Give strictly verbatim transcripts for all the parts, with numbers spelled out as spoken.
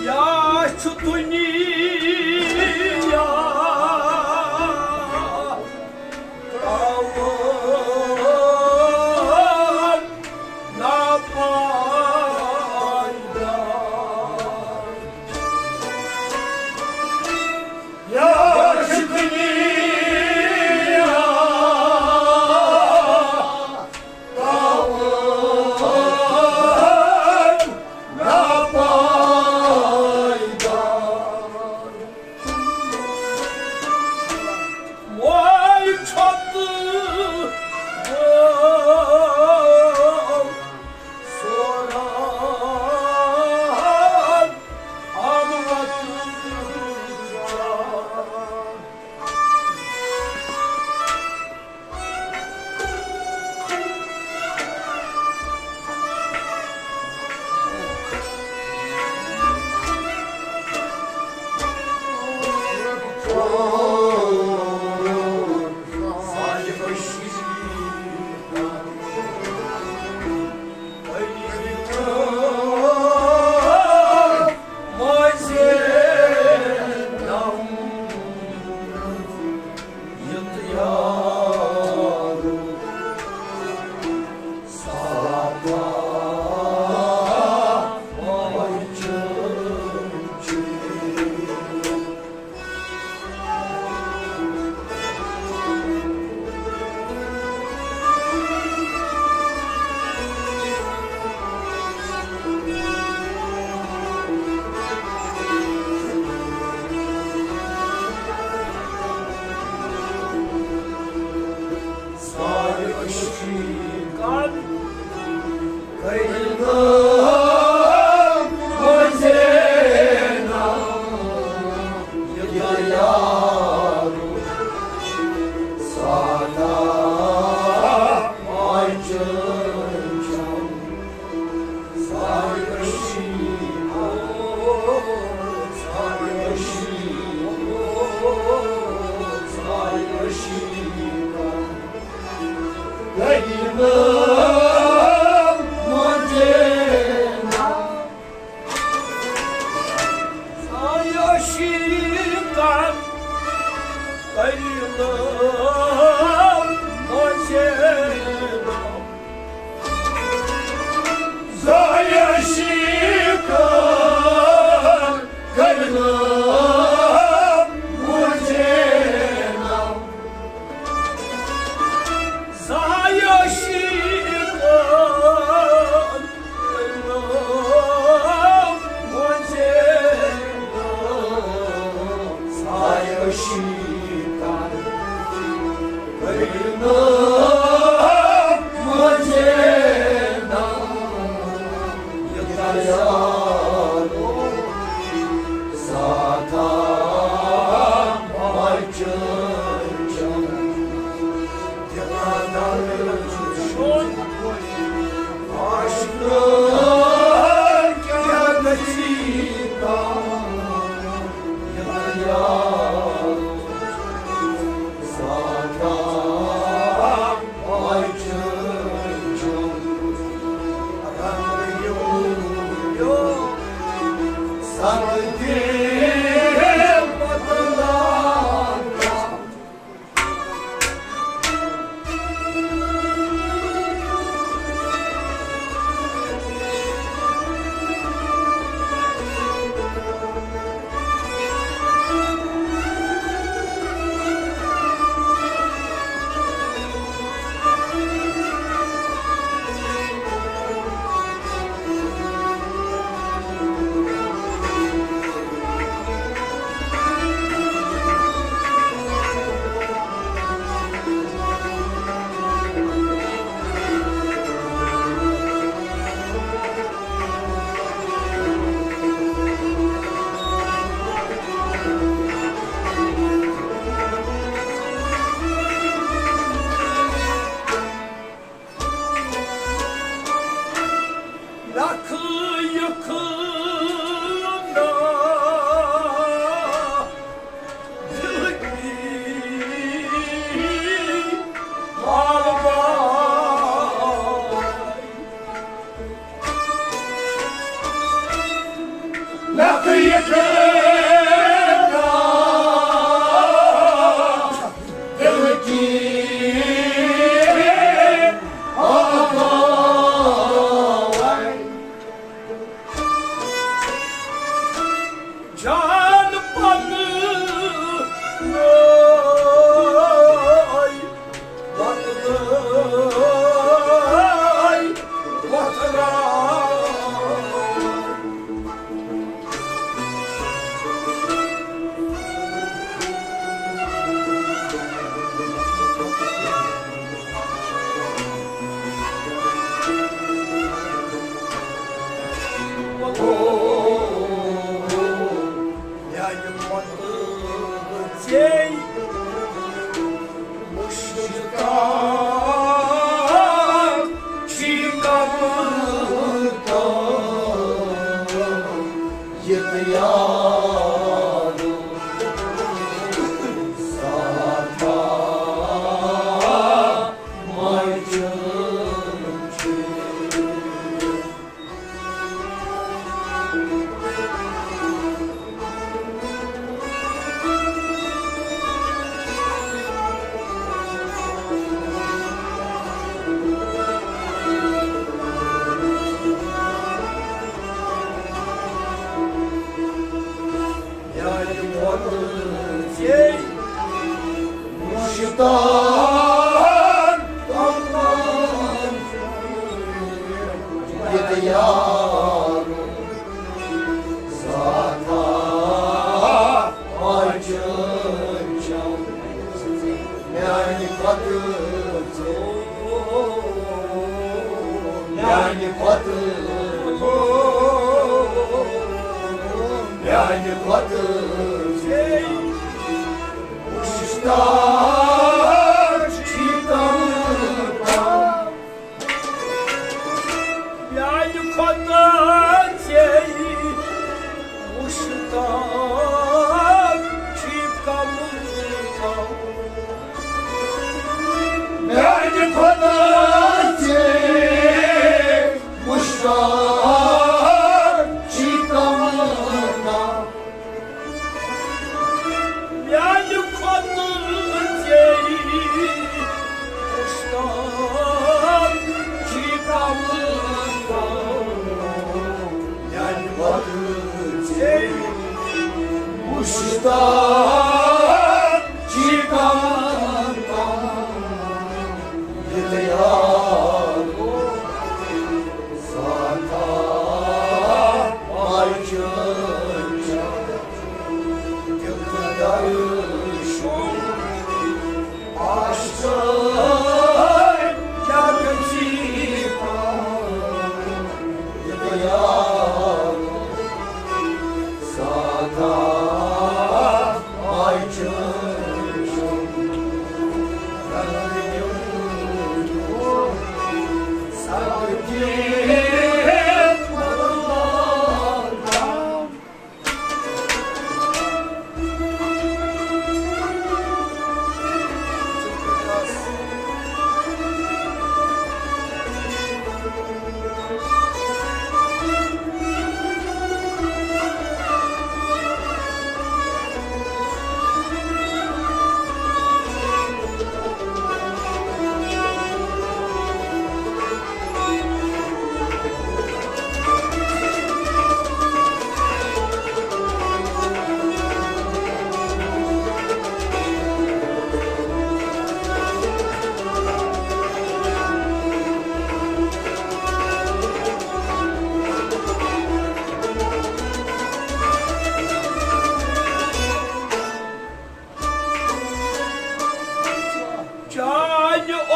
یا چھُ دُنیا ترٛاوان ناپایدار۔ یا چھُ دُنیا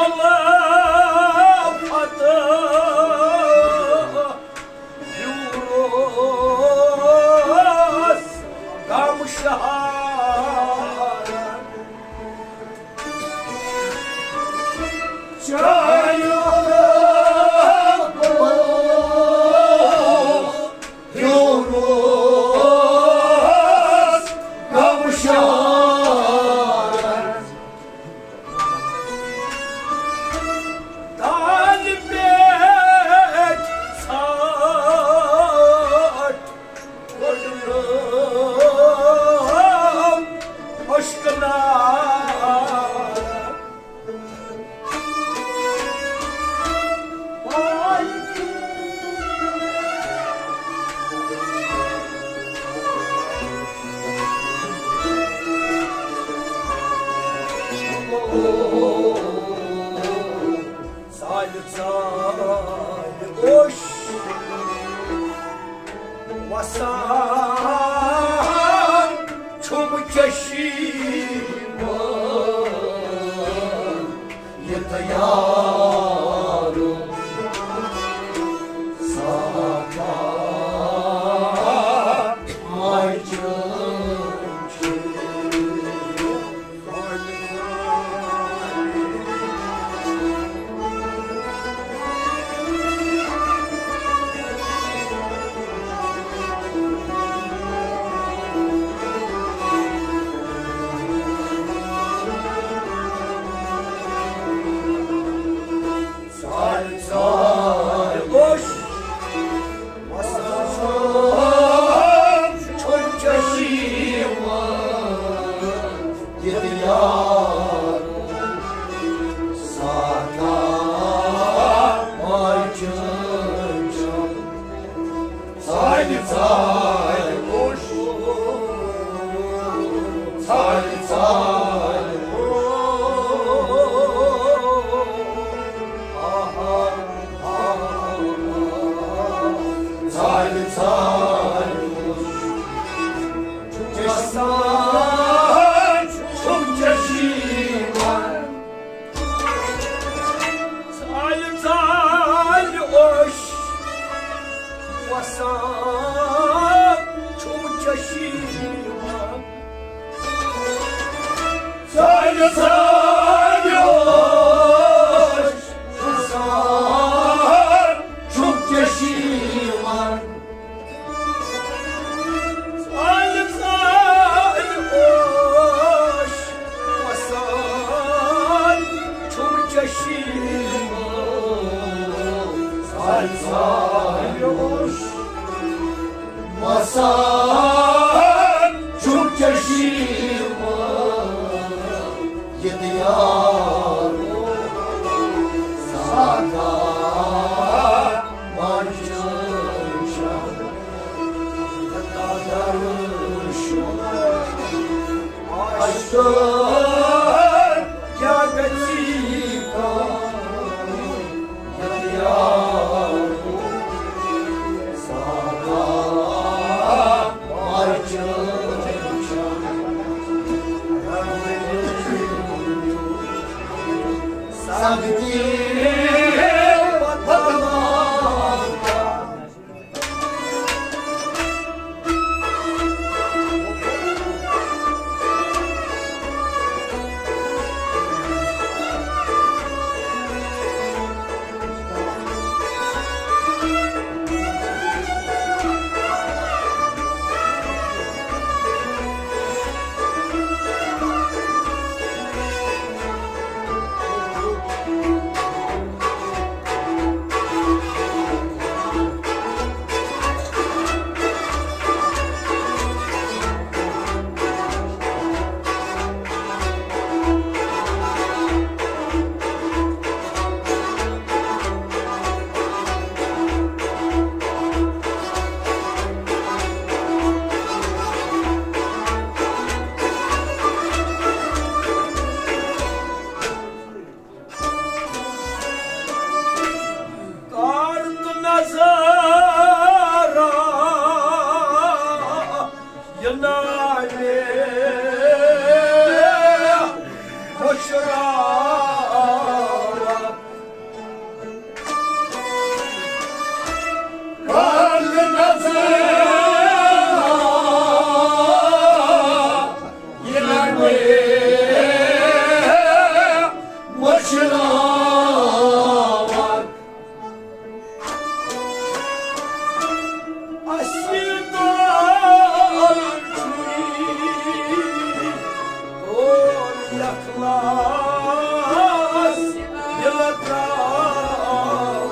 اللہ فتح یوروس غم شہار۔ چایو یوروس غم شہار۔ دالہِ پٮ۪ٹھ ژھانٛٹھ کوٚڑنم اشکنار۔ ژالہِ ژالہِ اوٚش وسان چھُم چشی منٛز۔ یہِ تیارُک ساکھا ماجہِ چھُ۔ ژالہِ ژالہِ اوٚش وسان چھُم چشی منٛز۔ یہِ تیارُک ساکھا ماجہِ چھُ۔ ژالہِ ژالہِ اوٚش، ژالہِ ژالہِ اوٚش۔ آہا، آہا، ژالہِ ژالہِ اوٚش۔ وسان چھُم چشی منٛز۔ ژالہِ ژالہِ اوٚش وسان چھُم چشی منٛز۔ ژالہِ ژالہِ اوٚش وسان چھُم چشی منٛز۔ ژالہِ ژالہِ اوٚش وسان چھُم چشی منٛز۔ ژالہِ ژالہِ اوٚش وسان چھُم چشی منٛز۔ یہِ تیارُک ساکھا ماجہِ چھُ۔ عشق کیا گژھی کم، یہِ تیارُک ساکھا ماجہِ چھُ۔ سختی وطن اخلاص دِلہٕ ترٛاوان۔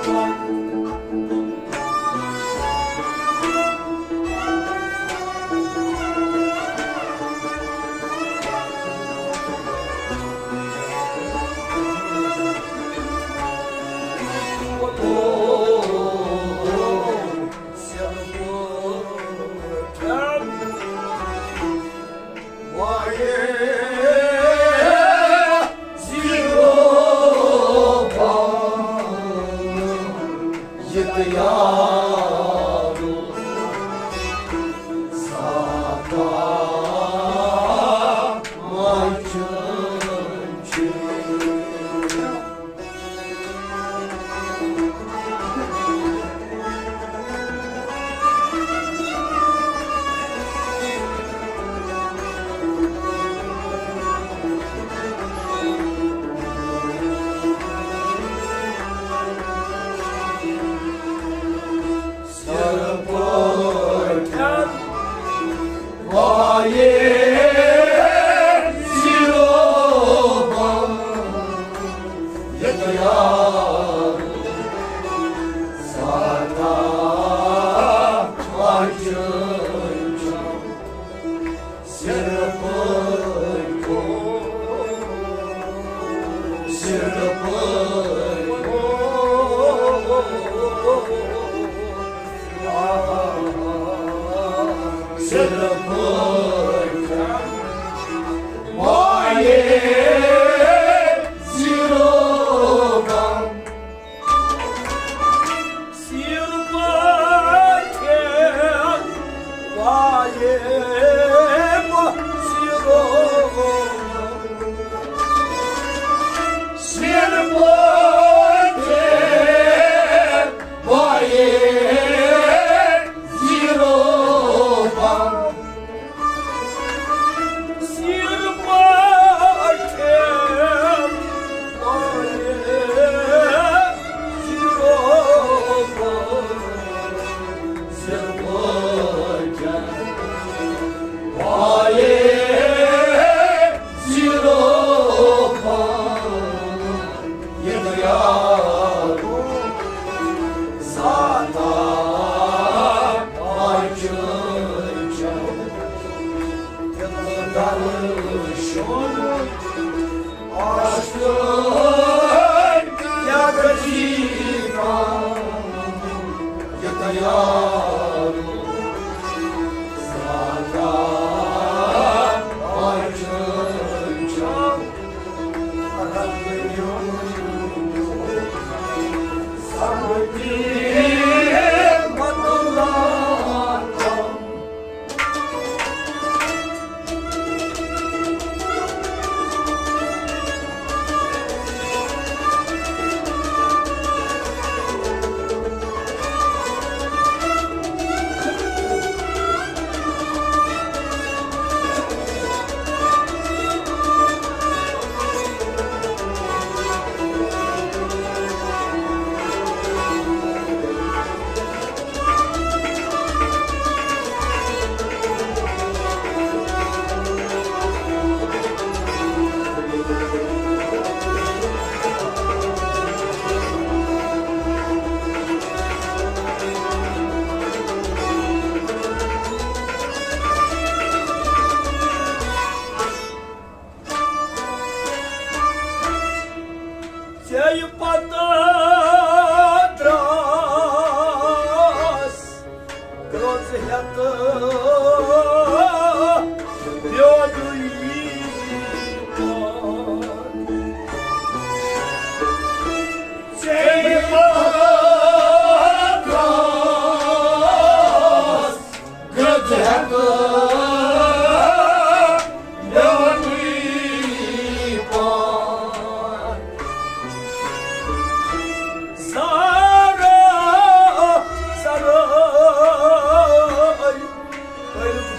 ژےٚ پتہٕ درٛاس گرٛوٚز ہٮ۪تھ بیوٚدُے پان۔ ژےٚ پتہٕ درٛاس گرٛوٚز ہٮ۪تھ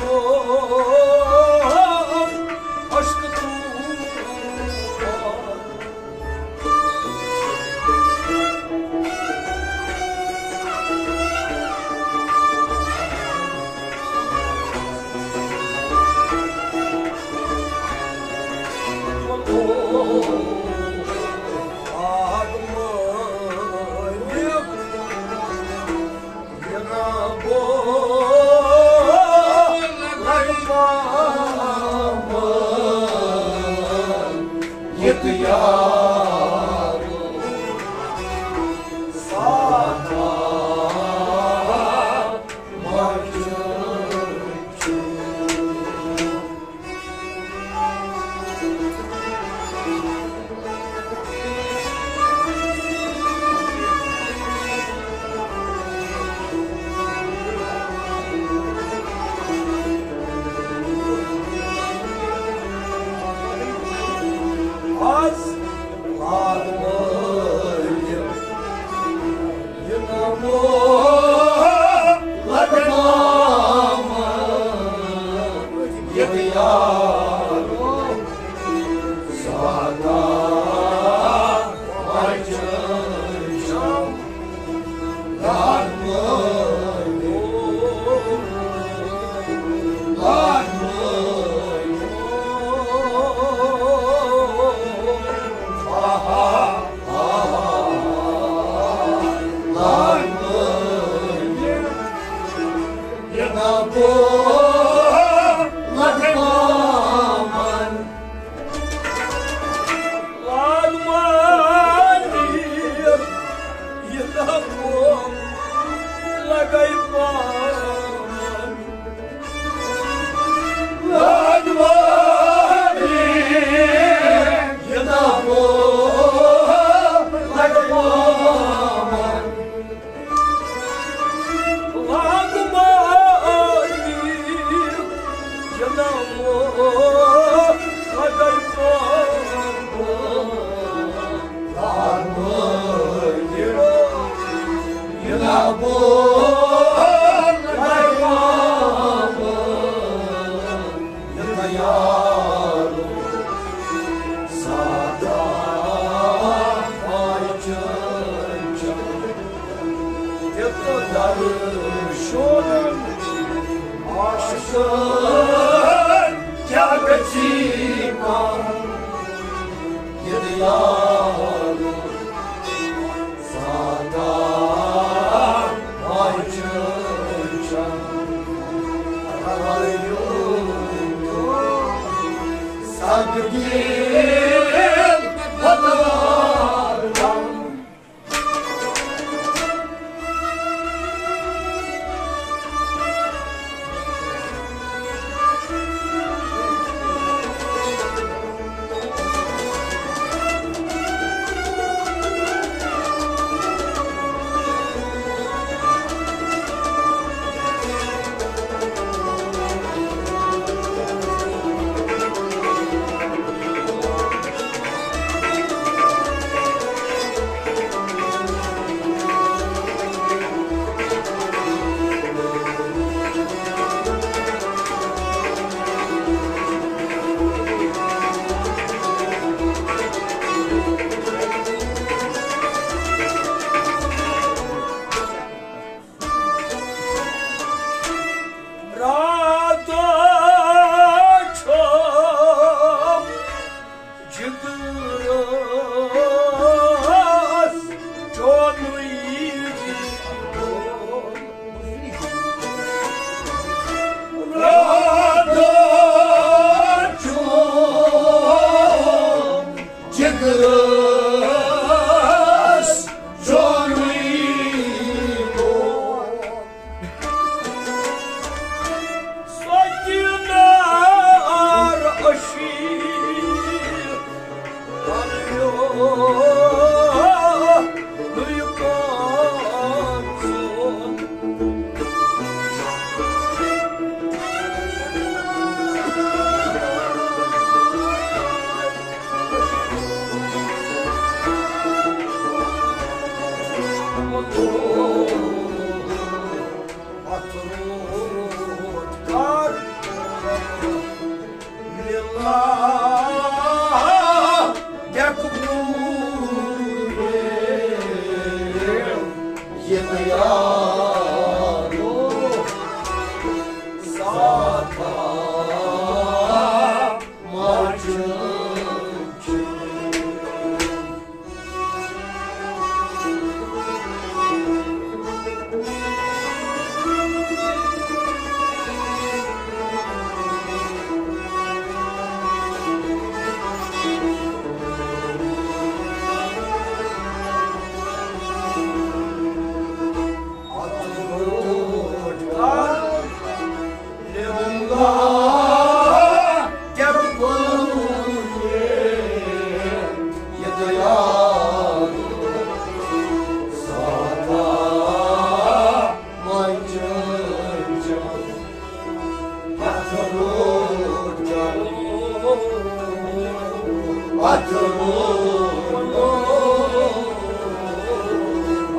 اتھ روٚٹ،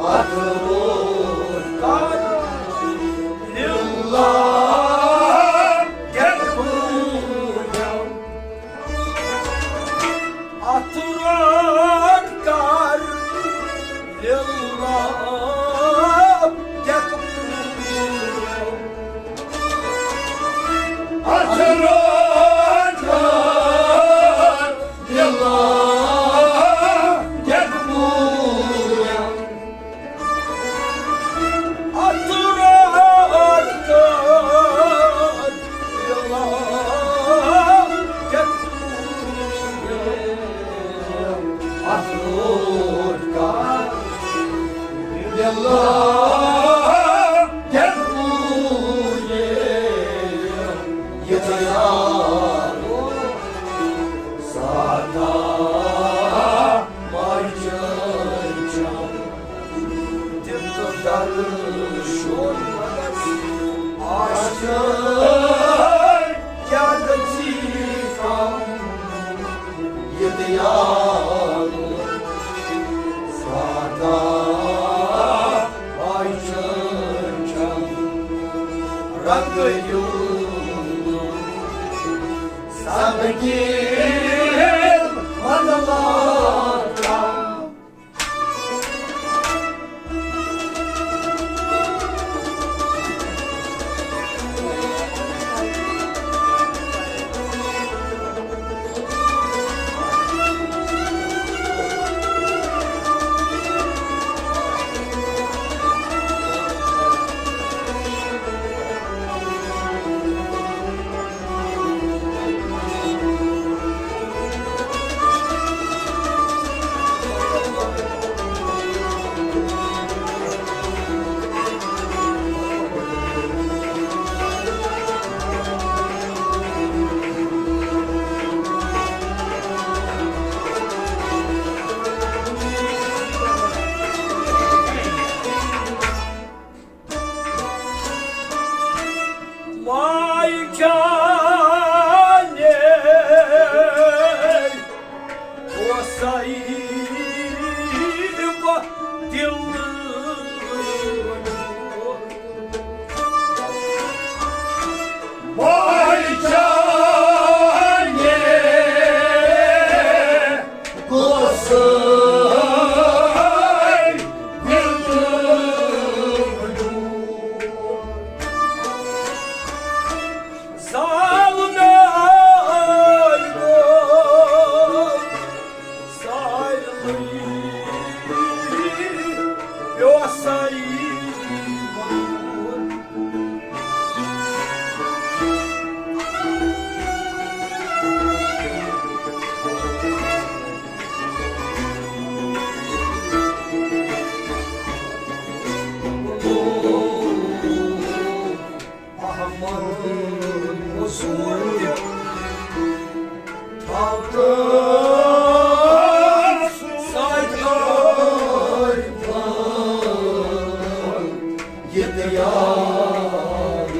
اتھ روٚٹ کر للہ کٮ۪ن پوٗجن۔ اتھ روٚٹ کر للہ کٮ۪ن پوٗجن۔ اتھ روٚٹ کر للہ کٮ۪ن پوٗجن۔ اتھ روٚٹ کر للہ کٮ۪ن پوٗجن۔ اتھ روٚٹ کر للہ کٮ۪ن پوٗجن۔ یہِ تیار سادہ ماجہِ چم۔ تِم تہٕ درشُن عاشق کیٛاہ گژھی کم۔ یہِ تیار سادہ ماجہِ چم۔ رنگ یوٗ سبکین مدلاتم۔ ماے جانے اوسَے بہٕ دِل۔ ماے جانے اوسَے دِل۔ زالنَے گوٚو سارنٕے، یہِ اوسَے وَنُن۔ احمد حضور تہِ تھاو تہٕ ساے تھاو یہِ تیار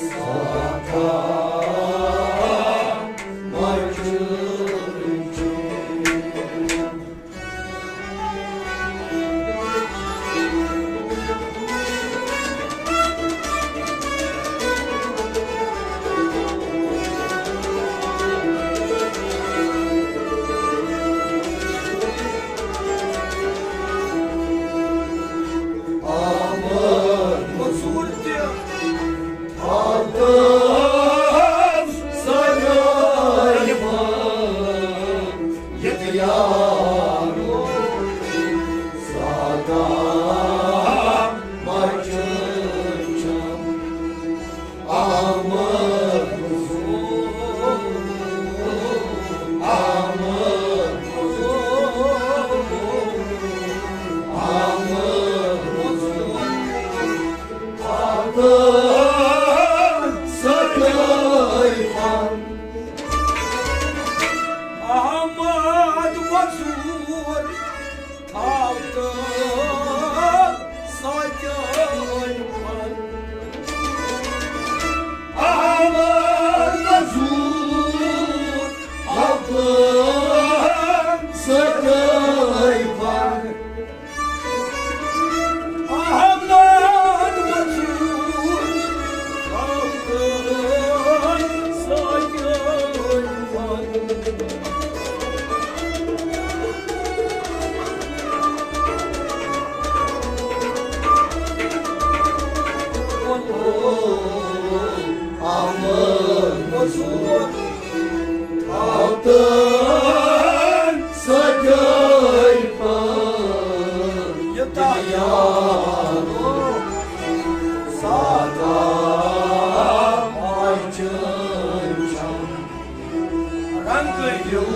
ساتھا مجلس۔ آمد مزور تہِ تھاو تہٕ سجٲیِتھ یہِ تیار سادہ مجلس۔ آمد حضور، آمد حضور، آمد حضور۔ احمد مزور تھاو تہٕ ساکیٛاہ۔ احمد مزور تھاو حضور، آو تہٕ سجٲے پان یہِ تیار۔ سادہ آیہِ چٲنۍ چم رنگ یِم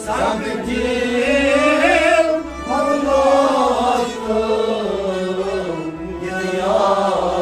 سنگ دِل مۄکلاو یہِ یار۔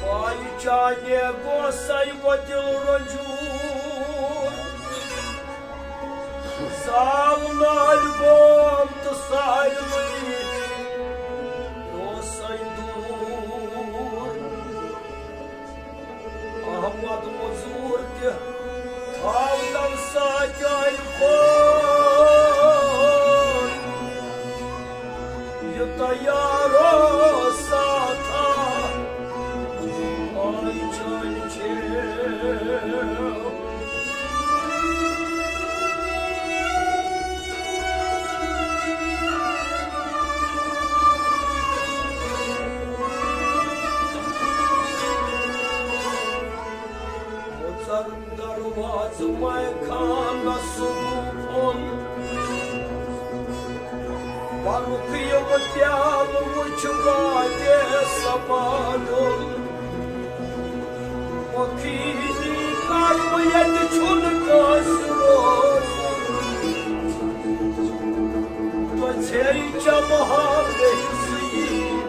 مایہِ چانہِ گوسَے وۄتِل رنجور۔ زال نالہِ گوم تہٕ سارنٕے اوسَے دوٗر۔ احمد مزور تہِ تھاو تو ساچاے پٲٹھۍ۔ یہِ تیارو ساتھا آے چٲنۍ چھیو۔ وۄژر دروازٕ مے خانس گوٚو بۄن۔ پرُک یِم پیالہٕ وُچھ واتہِ سپا ڈوٚل۔ وکیلی کر بہٕ ییٚتہِ چھُنہٕ کٲنٛسہِ روزُن۔ تۄژھے چمہٕ ہا مےٚ حصہٕ یی،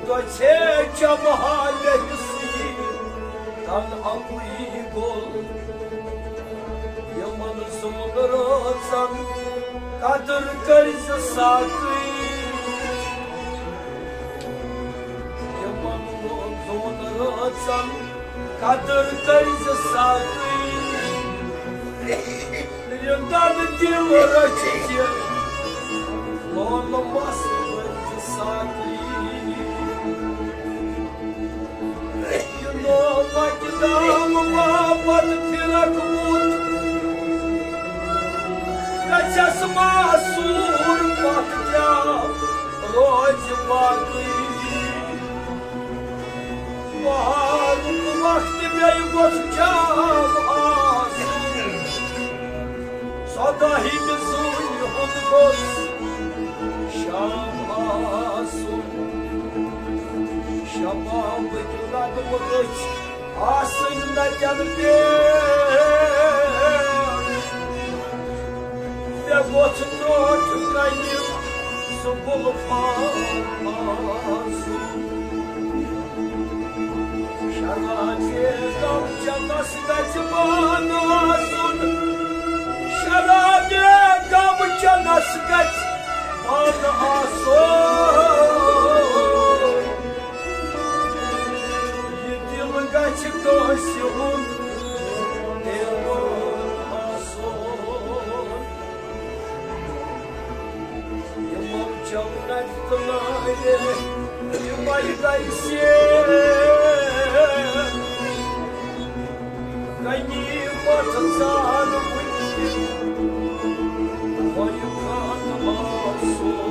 تۄژھے چمہٕ ہا مےٚ حصہٕ یی، تن اَکُے گوٚل۔ یِمن زوٗنہٕ رٲژن قدر کٔرۍ زِ ساقٕے۔ یِمن زوٗنہٕ رٲژن قدر کٔرۍ زِ ساقٕے۔ یہِ دل دِل رٔچھِ زِ لولہٕ مس کٔرۍ زِ ساقٕے۔ یہِ نوبت دام باپتھ پھرکھ وُت۔ گژھٮ۪س معصوٗر پتھ کیٛاہ روزِ باقٕے۔ بہارُک وقت بیٚیہِ گوٚژھ جام آسُن۔ سداہمہِ زوٗنہِ ہُنٛد گوٚژھ شام آسُن۔ شبابٕکۍ نغمہٕ گٔژھۍ آسٕنۍ نَچَن پٮ۪ٹھ۔ مےٚ گوٚژھ برٛونٛٹھ کنہِ سُہ گُلفام آسُن۔ شرابے غم چٮ۪نَس گژھِ بانہٕ آسُن۔ شرابے غم چٮ۪نَس گژھِ بانہٕ آسُن۔ یہِ دِل گژھِ کٲنٛسہِ ہُنٛد دیوان آسُن۔ یِمو چَو نَتہِ تہٕ نارِ یِمَے گژھِ غنیٖمت زانہٕ وٕنہِ وۄنۍ کانٛہہ آسُن۔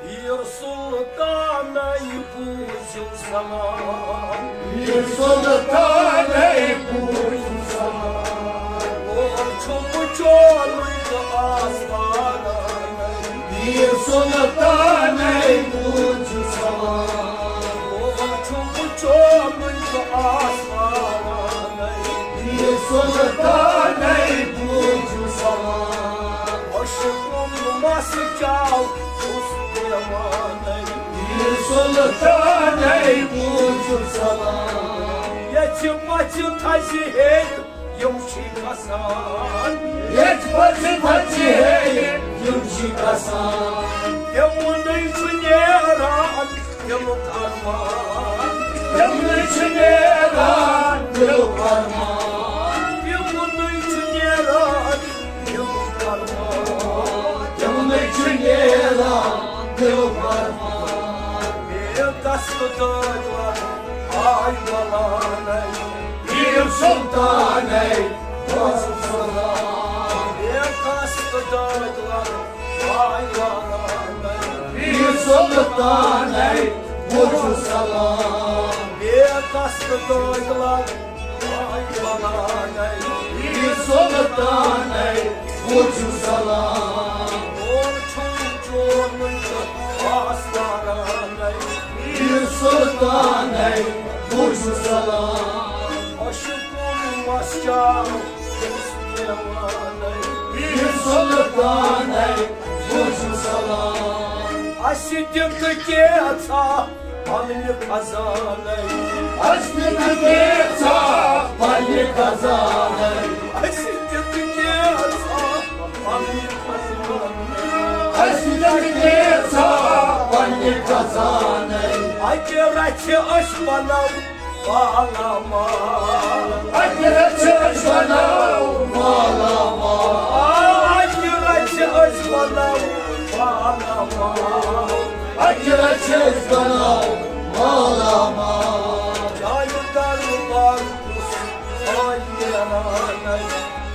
پیٖر سُلطانَے بوٗزِو سلام۔ پیٖر سُلطانَے بوٗزِو سلام۔ اور چھُم چون سُہ چاو چھُس دیوانَے۔ پیٖر سُلطانَے بوٗزِو سلام۔ یَژھِ پَژھِ تھَزِ ہیٚرِ یِم چھِ کھسان۔ یَژھِ پَژھِ تھَزِ ہیٚرِ یِم چھِ کھسان۔ تِمنٕے چھُ نیران دِلُک ارمان۔ تِمنٕے چھُ نیران دِلُک ارمان۔ تِمنٕے چھُ نیران دِلُک ارمان۔ تِمنٕے چھُ نیران دِلُک ارمان۔ بے قصد دٲدۍ لَرُن آے بَلانَے۔ پیٖر سُلطانَے بوٗزِو سلام۔ بے قصد دٲدۍ لَرُن آے بَلانَے۔ پیٖر سُلطانَے بوٗزِو سلام۔ بے قصد دٲدۍ لَرُن آے بَلانَے۔ پیٖر سُلطانَے بوٗزِو سلام۔ اور چھُم چونُے تہٕ آس وارانَے۔ پیٖر سُلطانَے بوٗزِو سلام۔ عاشقُن مَس چاو چھُس دیوانَے۔ پیٖر سُلطانَے بوٗزِو سلام۔ اَسہِ دِتہٕ کینٛژھا پننہِ خزانَے۔ اَسہِ دِتہٕ کینٛژھا پننہِ خزانَے۔ اَسہِ دِتہٕ کینٛژھا پننہِ خزانَے۔ اَسہِ دِتہٕ کینٛژھا پننہِ خزانَے۔ اَکہِ رَژھِ أسۍ بَنو مالا مال۔ اَکہِ رَژھِ أسۍ بَنو مالا مال۔ اَکہِ رَژھِ أسۍ بَنو مالا مال۔ اَکہِ رَژھِ أسۍ بَنو مالا مال۔ چانہِ دربار کُس آیہِ نیرانَے؟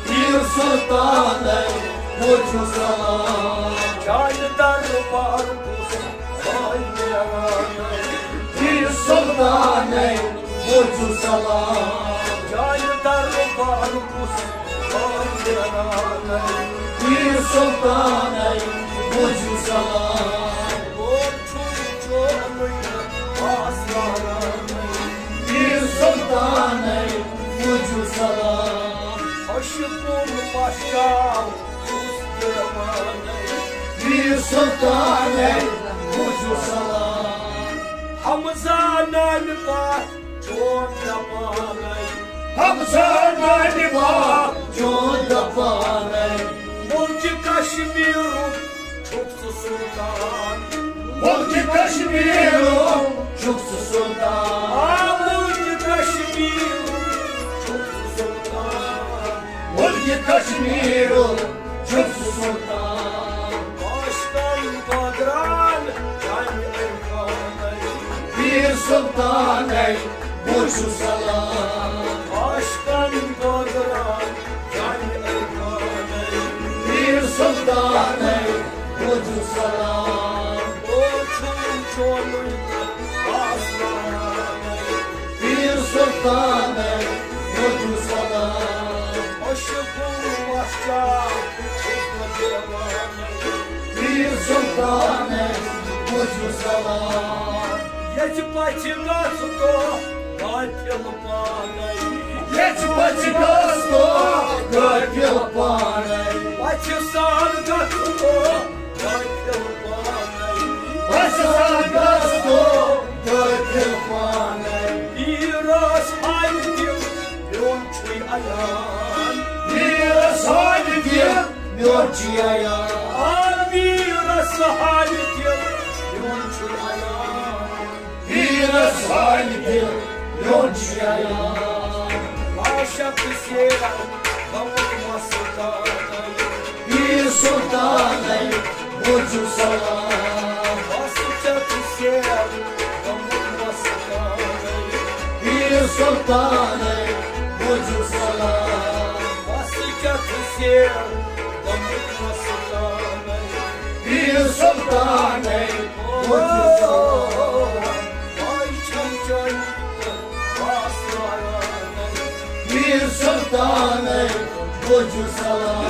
پیٖر سُلطانَے بوٗزِو سلام۔ چانہِ دربار کُس آیہِ نیرانَے؟ پیٖر سُلطانَے بوٗزِو سلام۔ چانہِ دربار کُس آیہِ نیرانَے؟ پیٖر سُلطانَے بوٗزِو سلام۔ اور چھُم چونُے آس وارانَے۔ پیٖر سُلطانَے بوٗزِو سلام۔ عاشقُن مَس چاو چھُس دیوانَے۔ پیٖر سُلطانَے بوٗزِو سلام۔ حمزہ نامہِ پَتھ چون دَپانَے۔ حمزہ نامہِ پَتھ چون دَپانَے۔ مُلکہِ کشمیٖرُک چھُکھ ژٕ سُلطان۔ مُلکہِ کشمیٖرُک چھُکھ ژٕ سُلطان۔ آ، مُلکہِ کشمیٖرُک چھُکھ ژٕ سُلطان۔ مُلکہِ کشمیٖرُک چھُکھ ژٕ سُلطان۔ عاشقَن بٲگراوان چانہِ عرفانَے۔ پیٖر سُلطانَے بوٗزِو سلام۔ عاشقَن بٲگراوان چانہِ عرفانَے۔ پیٖر سُلطانَے بوٗزِو سلام۔ او چھُم چونُے آسمانَے۔ پیٖر سُلطانَے بوٗزِو سلام۔ عاشقُن مَس چاو چھُس بہٕ دیوانَے۔ پیٖر سُلطانَے بوٗزِو سلام۔ یَژھِ پَژھِ گژھٕ تو قٲفِل پانَے۔ یَژھِ پَژھِ گژھٕ تو قٲفِل پانَے۔ پَژھِ سان گژھٕ تو قٲفِل پانَے۔ پَژھِ سان گژھٕ تو قٲفِل پانَے۔ پیٖرَس حالہِ دِل میون چھُے عیان۔ پیٖرَس حالہِ دِل میون چھُے عیان۔ آ، پیٖرَس حالہِ دِل میون چھُے عیان۔ پیٖرَس حالہِ دِل میون چھُے عیان۔ باشک سیر گوٚمُت مستانَے۔ پیٖر سُلطانَے بوٗزِو سلام۔ بس چتھ سیر گوٚمُت مستانَے۔ پیٖر سُلطانَے بوٗزِو سلام۔ بس چتھ سیر گوٚمُت مستانَے۔ پیٖر سُلطانَے بوٗزِو سلام۔ وای چھم چٲنی تہٕ آسمانَے۔ پیٖر سُلطانَے بوٗزِو سلام۔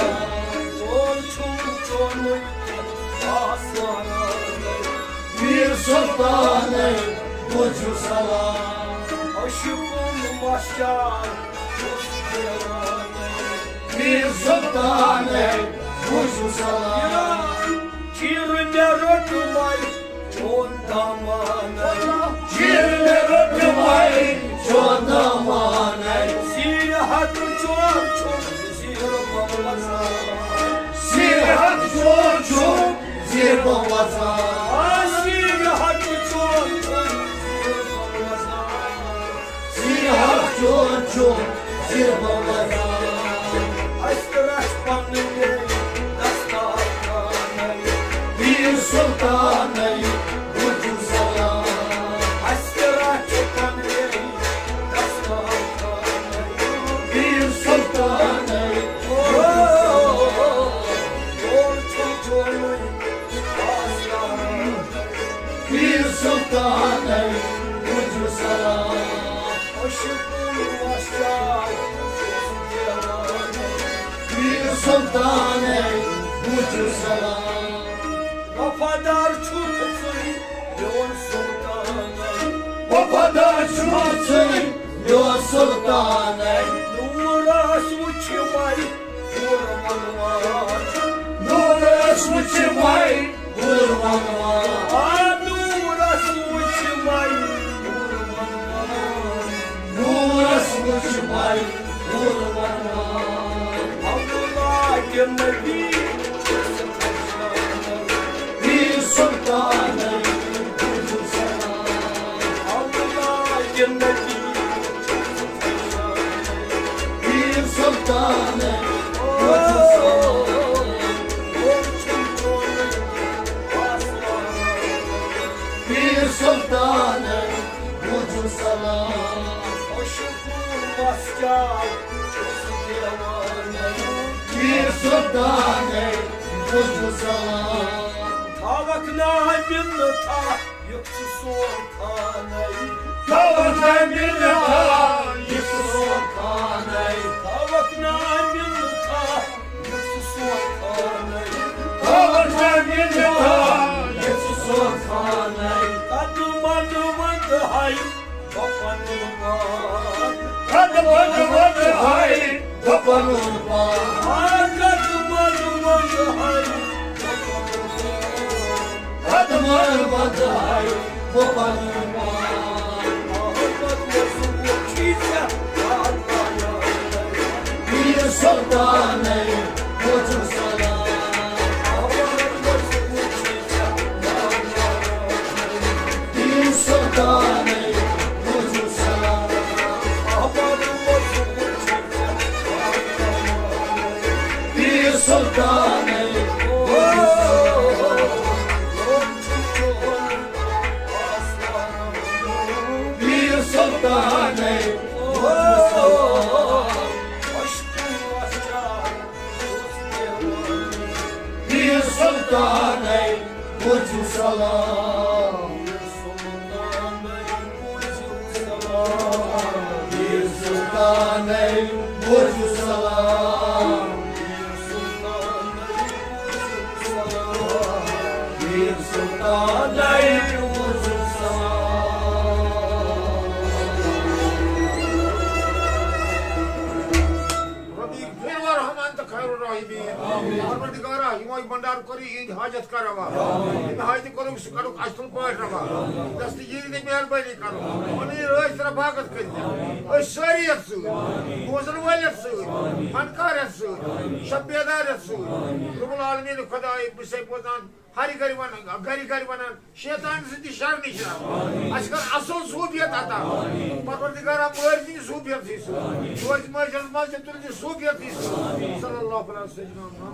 تول چھُم چونُے تہٕ آسمانَے۔ پیٖر سُلطانَے بوٗزِو سلام۔ عاشقُن مَس چاو چھُس دیوانَے۔ پیٖر سُلطانَے بوٗزِو سلام۔ شیٖر مےٚ روٚٹمَے چون دامانَے۔ شیٖر مےٚ روٚٹمَے چون دامانَے۔ زیٖر ہَتھ چور چھُم زیٖر بہٕ وَسان۔ زیٖر ہَتھ چور چھُم زیٖر بہٕ وَسان۔ آ، زیٖر ہَتھ چور چھُم زیٖر بہٕ وَسان۔ سیاہ چون چون سیاہ بازار۔ اَسہِ رَچھ پَنٕنۍ دستارخانَے۔ پیٖر سُلطانَے بوٗزِو سلام۔ اَسہِ رَچھ پَنٕنۍ دستارخانَے۔ پیٖر سُلطانَے بوٗزِو سلام۔ او، او، او، چون چونُے آستانَے۔ پیٖر سُلطانَے بوٗزِو سلام۔ عاشقُل وَسجاد چھُس دیوانَے۔ پیٖر سُلطانَے بوٗزِو سلام۔ وفادار چھُکھ ژٕے میون سُلطانَے۔ وفادار چھُکھ ژٕے میون سُلطانَے۔ نوٗرَس وٕچھِ وَے نوٗرَس وٕچھِ مَے نوٗرَس وٕچھِ مَے نوٗرَس وٕچھِ مَے نوٗرَس۔ اللہ کے نبی پیٖر سُلطانَے بوٗزِو سلام۔ اللہ کے نبی پیٖر سُلطانَے بوٗزِو سلام۔ پیٖر سُلطانَے بوٗزِو سلام۔ پیٖر سُلطانَے بوٗزِو سلام۔ تھاوَکھ ناو مِنتھا یُتھ سُہ سون خانَے۔ تھاوَکھ ناو مِنتھا یُتھ سُہ سون خانَے۔ تھاوَکھ ناو مِنتھا یُتھ سُہ سون خانَے۔ تھاوَکھ ناو مِنتھا یُتھ سُہ سون خانَے۔ قدمَن منٛز ہاے بہٕ پنُن پان۔ قدمَن منٛز ہاے بہٕ پنُن پان۔ آ، قدمَن منٛز ہاے بہٕ پنُن پان۔ قدمَن منٛز ہاے بہٕ پنُن پان۔ محمد رسول چھُے ژےٚ پیٖر سُلطانَے بوٗزِو سلام۔ محمد رسول چھُے ژےٚ پیٖر سُلطانَے بوٗزِو سلام۔ پیٖر سُلطانَے بوٗزِو سلام۔ پیٖر سُلطانَے بوٗزِو سلام۔ پیٖر سُلطانَے بوٗزِو سلام۔ پیٖر سُلطانَے بوٗزِو سلام۔ پیٖر سُلطانَے بوٗزِو سلام۔ ربی خیر و رحمان تہٕ خیر الراحمین۔ پروردگارا، یِمو یہِ بنڈار کوٚر، یِہِنٛدۍ حاجت کر روا۔ ییٚمہِ حاجتہِ کوٚرُکھ، سُہ کَرُکھ اَصٕل پٲٹھۍ روا۔ دستگیٖری تہٕ مہربٲنی کَرو۔ پَنٕنۍ رٲچھ تہٕ رفاقت کٔرِتھ أسۍ سٲری یَتھ سۭتۍ، بوزَن وٲلۍ یَتھ سۭتۍ، فنکار یَتھ سۭتۍ، شب بیدار یَتھ سۭتۍ۔ رب العالمین خۄداے، بہٕ چھُسَے بوزان، ہَرِ گَرِ وَنان، گَرِ گَرِ وَنان، شیطان سٕنٛدِ شر نِش رَب۔ اَسہِ کر اَصٕل صوٗفیت عطا۔ پروردگارا، مٲرۍ دِنۍ صوٗفیتسٕے سۭتۍ۔ روزِ مٲجَس منٛز تہِ تُلہِ دِ صوٗفیتٕے سۭتۍ۔ صلی اللہ علیہ وسلم۔